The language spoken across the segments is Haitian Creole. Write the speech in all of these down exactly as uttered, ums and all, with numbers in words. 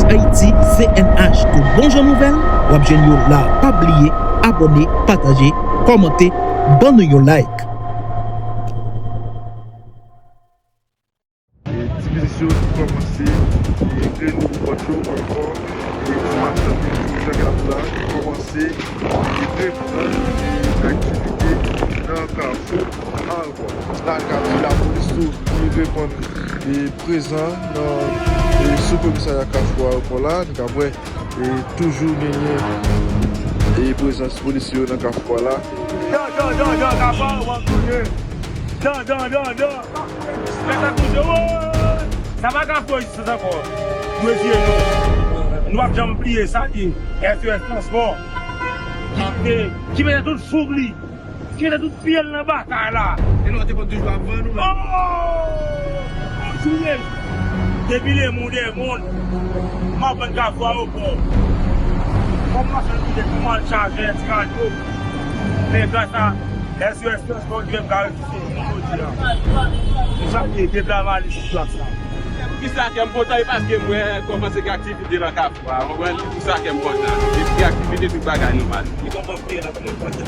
Ayiti, C N H, tout bon jan nouvèl, w ap jwenn yo la. Pa bliye abòne, pataje, kòmante, ban nou yon like. E ti biznis yo ki kòmanse, e, renouvle pòt yo ankò, e ti machann yo toujou jan k ap la, ki kòmanse, e, reprann, e, aktivite nan Kafou ankò. La, Kafou, lapolis tou, ki reponn, e, prezan nan, e, sou komisarya Kafou ankò la, nou ka wè, e, toujou genyen, e, prezans polisye yo nan Kafou a la. Dan, dan, dan, dan, Kafou a, w ap tounen. Dan, dan, dan, dan. Fè sa koute, woy! Sa pa ka fè rezistans ankò. Nou retire nou. Nou p ap janm bliye sa ki S E S Transpò. Ki te, ki mete tout foug li. Ki mete tout pye l nan batay la. E nou te konn toujou ap vann ou menm. Oh! Bonjou, mesye. Depi lemonn dè monn, m ap vann Kafou Ayewopò. Kòm machann ki te kòmanse chaje ti radyo. Men gras a S E S Transpò ki fè m ka reziste jounen jodi a. Se sa k te deplase m ale sou plas la. Poukisa kè m kontan? E paske m wè kòmanse gen aktivite nan Kafou a, w konprann? Se pou sa kè m kontan. Epi aktivite, tout bagay nòmal. Li kontan pou li la, li kontan.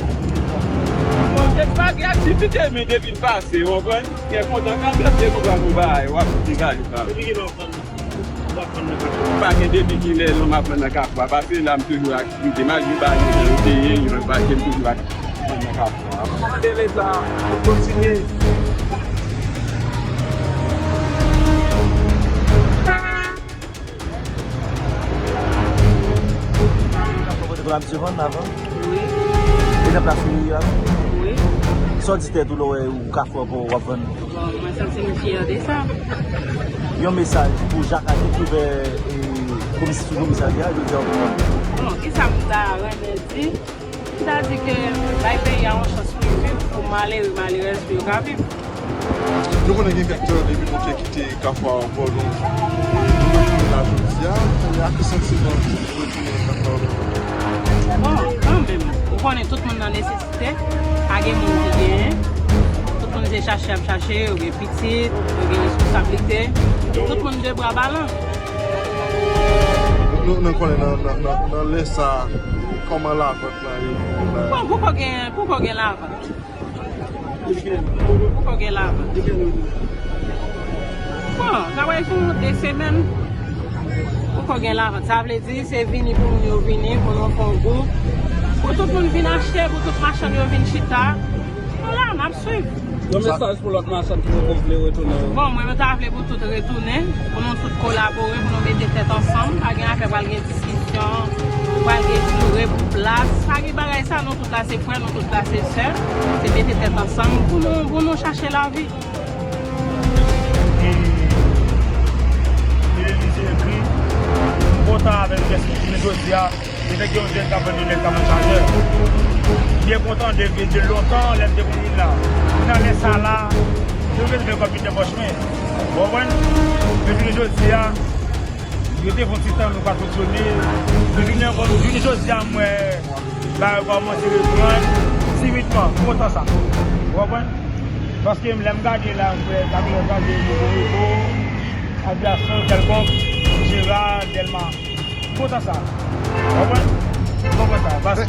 Bon, se pa gen aktivite, men depi l pase, w konprann? Kè kontan, k ap danse kontan pou bagay, w ap degaje sa. Depi kilè w ap vann, w ap vann nan Kafou? Pa gen depi kilè non m ap vann nan Kafou a, paske la m toujou ak M te mal yo ba yo jan yo te ye, yo pa kem toujou ak nan kafou a. Mande leta pou kontinye. Ou te konn abitye vann avan? Wi. E nan plas ou ye a? Wi. Sa w di tèt ou lè w wè ou kafou a w ap vann? Bon, mwen santi m fyè de sa. Yon mesaj pou Jaka ki ouvè, e, komis-, sou komisarya, jodi a w te konn. Bon, kisa m ta renmen di? M ta di ke bay peyi a yon chans pou l viv, pou malere, malerèz, pou yo ka viv. Nou konnen gen kèk tan depi nou te kite Kafou a ankò, nou, nou retounen la jodi a, e ak ki santiman nou retounen Kafou a ankò? Bon, kanmenm, ou konnen tout moun nan nesesite, pa gen moun ki genyen. Tout moun se chache y ap chache, yo gen pitit, yo gen responsablite. Tout moun de bra balan. Nou, nou konnen nan, nan, nan, nan lè sa, kòman lavant lan ye? Bon, poko gen, poko gen lavant? Poko gen lavant? Bon, sa pral fè yon de semèn. Poko gen lavant. Sa vle di, se vini pou moun yo vini, pou nou fè yon gwoup. Pou tout moun vin achte, pou tout machann yo vin chita. Nou la, n ap swiv. Yon mesaj pou lòt machann ki poko vle retounen yo? Bon, mwen, mwen ta vle pou tout retounen, pou nou tout kolabore, pou nou mete tèt ansanm. Pa gen afè pral gen diskisyon, pral gen joure pou plas. Pa gen bagay sa, nou tout la se frè, nou tout la se sè. Se mete tèt ansanm pou nou, pou nou chache lavi. E, e li se ekri, m kontan avèk jès li, jounen jodi a. Se nèg yo jwenn k ap vann linèt, k ap vann chajè. M byen kontan de, de lontan, lè m te konn vin la. Nan lè sa la, yo vin fè kòb vin nan pòch mwen. Ou konprann? Men jounen jodi a, yo te fè yon ti tan nou pa t fonksyone. Men jounen ankò, jounen jodi a, m wè bagay yo kòmanse reprann. Timidman, m kontan sa. Ou konprann? Paske lè m gade la, m wè kamyonèt la, gen nouvo repo, avyasyon kèlkonk, Jera, Dèlma. M kontan sa. Konprann? M kontan sa. Paske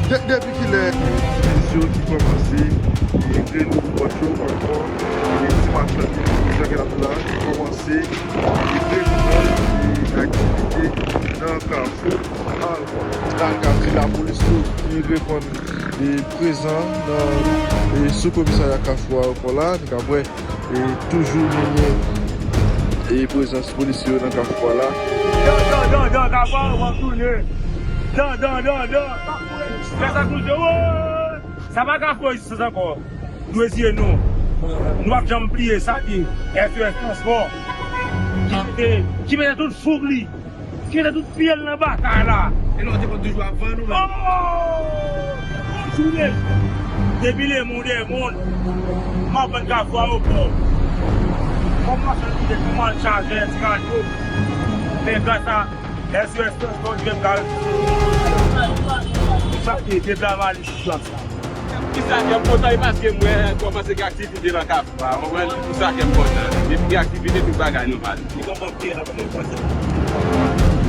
de-, depi kilè, e, ti biznis yo ki kòmanse, e, renouvle pòt yo ankò, e, ti machann yo, jan ke l ap la, ki kòmanse, e, reprann, e, aktivite nan Kafou a ankò. Nan Kafou, lapolis tou ki reponn, e, prezan nan, e, sou komisarya Kafou a ankò la, nou ka wè. E toujou genyen, e, prezans polisye yo nan Kafou a la. Dan, dan, dan, dan, Kafou a, w ap tounen. Dan, dan, dan, dan. Fè sa koute, woy! Sa pa ka fè rezistans ankò. Nou retire nou. Nou p ap janm bliye sa ki S E S Transpò. Ki te, ki mete tout foug li. Ki mete tout pye l nan batay la. E nou te konn toujou ap vann ou menm? Oh! Bonjou, mesye. Depi lemonn dè monn, m ap vann Kafou Ayewopò. Kòm machann ki te kòmanse chaje ti radyo. Men gras a S E S Transpò ki fè m ka reziste. Sa ki deplase m ale sou plas la. Sa kè m kontan e paske m wè kòmanse gen aktivite nan Kafou a, w konprann? Pou sa kè m kontan. Depi gen aktivite, tout bagay nòmal.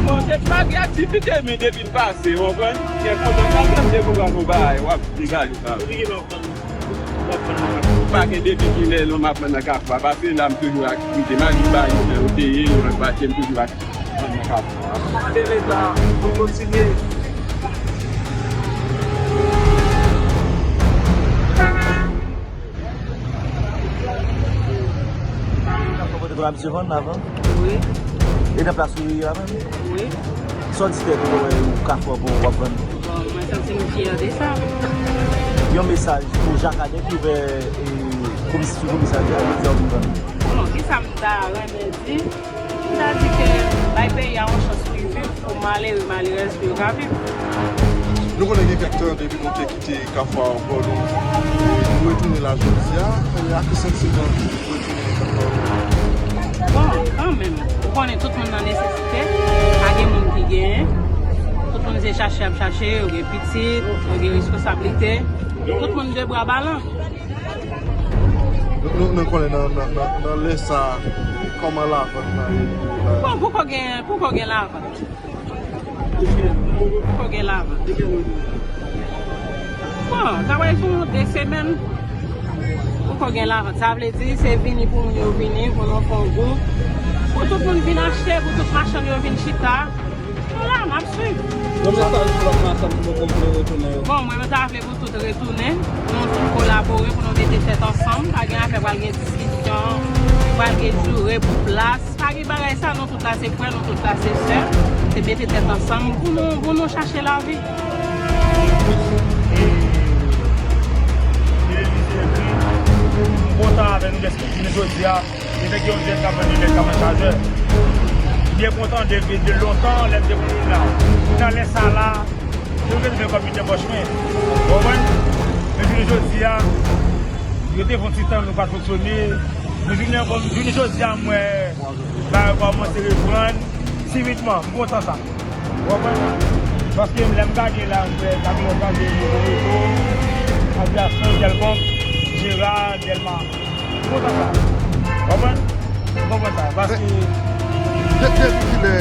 Bon, se pa gen aktivite, men depi l pase, w konprann? Kè m kontan, sa kè m dekouvri yon bagay, w ap degaje sa. Pa gen depi kilè non m ap nan Kafou a. Pase la, m toujou aktivite. M al di ba yo, men yo te ye, yo nan batye, m toujou aktivite. Ou te konn abitye vann avan? Wi. E nan plas ou ye a menm? Wi. Sa w di tèt ou lè w wè ou ka fè bon w ap vann? Bon, mwen santi m fyè de sa. Yon mesaj pou Jakadè ki ouvè, e, komis-, sou komisarya, e ki di a w vin vann. Bon, kisa m ta renmen di? M ta di ke bay peyi a yon chans pou l viv, pou malere, malerèz pou yo ka viv. Nou konnen gen kèk tan depi nou te kite Kafou a ankò, nou, nou retounen la jodi a, e ak ki santiman nou retounen Kafou a ankò? Bon, kanmenm, ou konnen tout moun nan nesesite, pa gen moun ki genyen, tout moun se chache y ap chache, yo gen pitit, yo gen responsablite, tout moun de bra balan. Nou, nou, nou konnen nan, nan, nan, nan lè sa, kòman lavant lan ye pou la? Bon, poko gen, poko gen lavant. Poko gen lavant. Bon, sa pral fè yon de semèn. Poko gen lavant. Sa vle di, se vini pou moun yo vini, pou nou fè yon gwoup. Pou tout moun vin achte, pou tout machann yo vin chita. Nou la, n ap swiv. Yon mesaj pou lòt machann ki poko vle retounen yo? Bon, mwen, mwen ta vle pou tout retounen, pou nou tout kolabore, pou nou mete tèt ansanm. Pa gen afè pral gen diskisyon, pral gen joure pou plas. Pa gen bagay sa, nou tout la se frè, nou tout la se sè. Se mete tèt ansanm pou nou, pou nou chache lavi. M kontan avè nou dèske vini jodi a. Li te gen yon jèn k ap vann yon lèt k ap nan chajè. M byen kontan depi de lontan, lè m te konn vin la. Nan lè sa la, yo te vin kòm yon debòchman. Ou konprann? Men jounen jodi a, yo te fè yon ti tan nou pa t fonksyone. Men jounen, jounen jodi a, m wè bagay kòmanse reprann sibitman. M kontan sa. Ou konprann? Paske lè m gade la, m wè kamyonèt la, gen Loreto, Avyasyon, Kèlkonk, Jera, Dèlma. M kontan sa. Ou konprann? M konprann sa. Paske de-, depi kilè